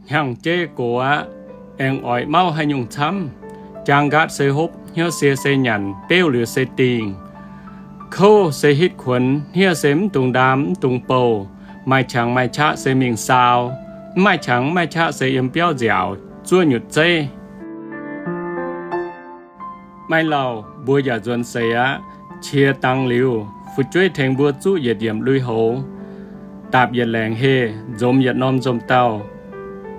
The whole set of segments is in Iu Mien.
Hnyangx-jeiv gox aqv. Aengx oix mauv haaix nyungc camv? Jaang nqaatv se hopv, hnyouv sie se nyanc, beuv liuz se dingh. Kouv se hitv kuonx, hniev se mv dungx ndaam, mv dungx bouh. Maaih qangx maaih qaqv se mingh saau. Mv maaih qangx mv maaih qaqv se yiem biauv nziaauc, zuov nyutc zeiv. Maiv lauh, mbuo yaac nzuonx seix aqv. Qiex dangx liuz, fu'jueiv tengx mbuo zuqv yietc yiemc lui-houx, daapc yietc laengz heh, nzomz yietc norm nzomz dauh,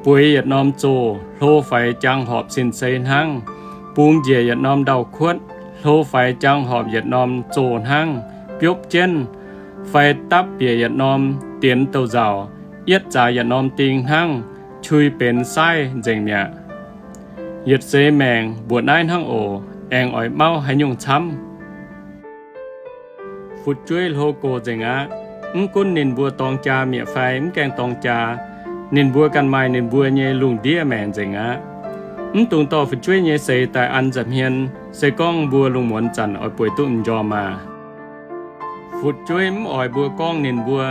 bueix yietc norm zoh, hlo faix jangx horpc sin-seix hnangv, bungx njiec yietc norm ndau-kuotv, hlo faix jangx horpc yietc norm zoh hnangv, biopv jienv, fai dapv bieqc yietc norm dienx douz-nzauc, yietv zaax yietc norm ding hnangv, qui benx saaiv nzengc mi'aqv. Yietc seix maengc mbuoqc naaiv hnangv oc. Aengx oix mauv haaix nyungc camv? Fu'jueiv hlo gox nzengc aqv. Mv gunv ninh mbuo dorng jaa mi'aqv fai mv gaengh dorng jaa, ninh mbuo ganh maaih ninh mbuo nyei lungh ndiev maengc nzengc aqv. Mv dungx dorh fu'jueiv nyei seix daaih an nza'hmien, se gorngv mbuo lungh muonz zanc oix bueix duqv m'njormh maah! Fu'jueiv mv oix mbuo gorngv ninh mbuo,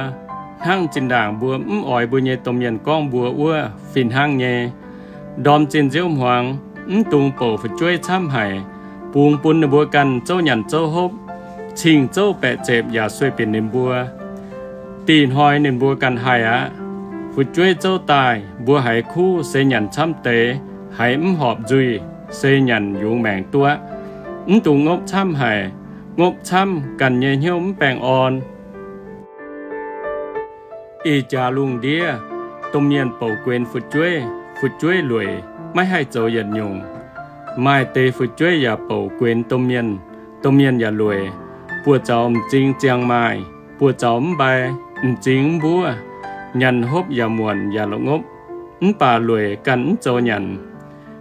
hnangv zinh ndaangc mbuo mv oix mbuo nyei domh mienh gorngv mbuo wuov, fih hnangv nyei. Ndorm zinh nziouv hmuangx, mv dungx bouc fu'jueiv camv haic. Bungx bun ninh mbuo ganh zouv nyanc zouv hopv, cing zouv baeqc zepc yaac sueih binc ninh mbuo. Dih hnoi ninh mbuo ganh haih aqv. Fu'jueiv zouv daaih, mbuo haiz kuv se nyanc camv deix, haiz mv horpc nzuih se nyanc yungz maengc duqv aqv. Mv dungx ngopv camv haic. Ngopv camv, ganh nyei hnyouv mv baengh orn. Ih jaax lungh ndiev, domh mienh bouc guenx fu'jueiv, fu'jueiv lueic, maiv haih zoux yietc nyungc. Maaih deix fu'jueiv yaac bouc guenx domh mienh, domh mienh yaac lueic. Buoz-zaux m'zing ziangh maaih, buoz-zaux mv mbai, m'zing mv mbuov. Nyanc hopv yaac muonc yaac la'ngopv, mv baac lueic ganh mv zoux nyanc.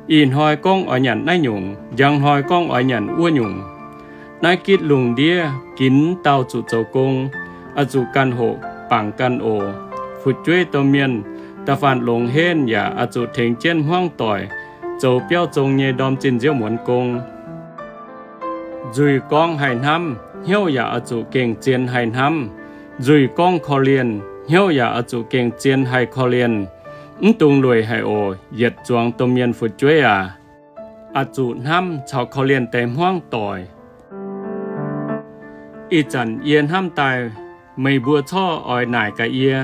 Ih hnoi gorngv oix nyanc naaiv nyungc, njang hnoi gorngv oix nyanc wuov nyungc. Naaiv gitv lungh ndiev ginx dauh zuqc zoux gong, oix zuqc ganh hoqc bangc ganh oc. Fu'jueiv domh mienh da'faanh longx henv yaac oix zuqc tengx jienv hmuangv doic zoux biauv zong nyei ndorm zinh nziouv muonz gong. Nzuih gorngv haih hnamv, hnyouv yaac oix zuqc gengh zien haih hnamv. Nzuih gorngv korv-lienh, hnyouv yaac oix zuqc gengh zien haih korv-lienh. Mv dungx lueic haic oc, yietc zuangx domh mienh fu'jueiv aac. Oix zuqc hnamv caux korv-lienh deix hmuangv doic. Ih zanc yie hnamv daaih, meih mbuo corc oix naaic gaax yie,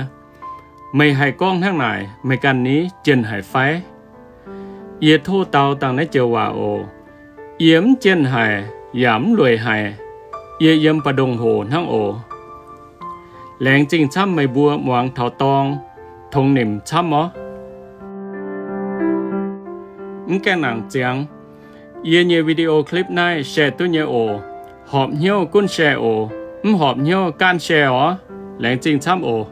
meih haih gorngv hnangv naaic, meih ganh ni jienh haic fai? Yie tov dau dangh naaiv joux waac oc. Yie mv jienh haic yaac mv lueic haic. Yie yiem ba'ndongx hoc hnangv oc. Laengz zingh camv meih mbuo muangx taux dorng, tongx nimc camv orv. Mv gaengh nangc ziangx. Yie nyei video clip naaiv share duqv nyei oc. Horpc hnyouv gunv share oc. Mv horpc hnyouv gaanv share orv. Laengz zingh camv oc.